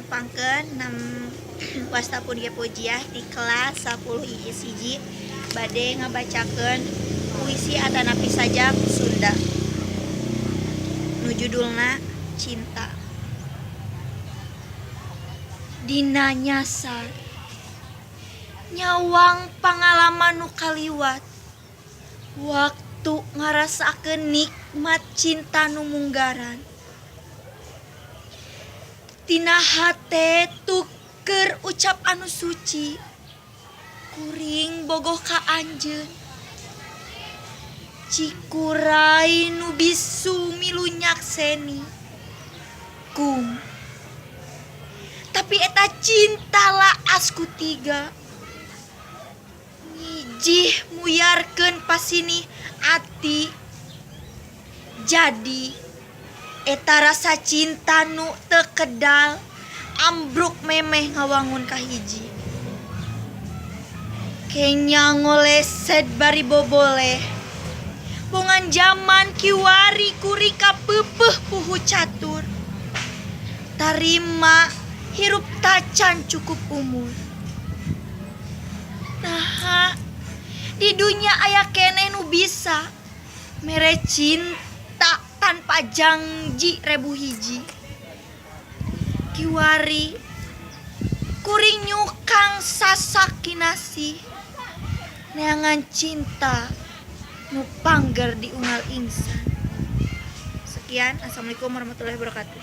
Tepangkeun nam wasta pun ge Pujiah di kelas 10 IIS 1 bade ngabacakeun puisi atanapi sajak Sunda nu judulna Cinta. Dina nyasar nyawang pangalaman nu kaliwat, waktu ngarasakeun nikmat cinta nu munggaran. Tina hate tuker ucap anu suci, kuring bogoh ka anjeun. Cikuray nu bisu milu nyakseni kum, tapi eta cinta laas ku tiga ngijih muyarkeun pasini ati. Jadi eta rasa cinta nu teu kedal ambruk memeh ngawangun kahiji. Kenya ngolesed bari boboleh bongan jaman kiwari, kuring kapeupeuh puhu catur tarima hirup tacan cukup umur. Naha di dunya aya keneh nu bisa mere cinta tanpa janji rebu hiji? Kiwari kuring nyukang sasak kinasih, neangan cinta nu pangger di unggal ingsan. Sekian, assalamualaikum warahmatullahi wabarakatuh.